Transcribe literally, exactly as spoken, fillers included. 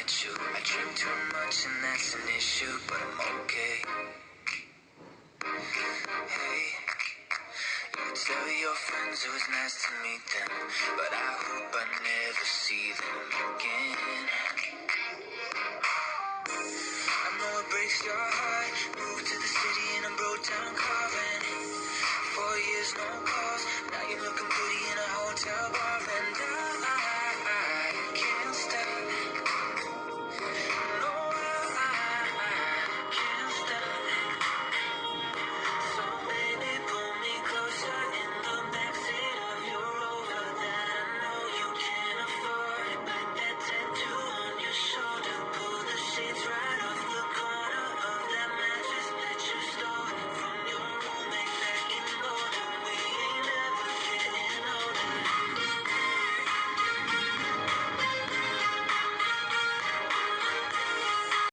True, I drink too much and that's an issue, but I'm okay. Hey, you tell your friends it was nice to meet them, but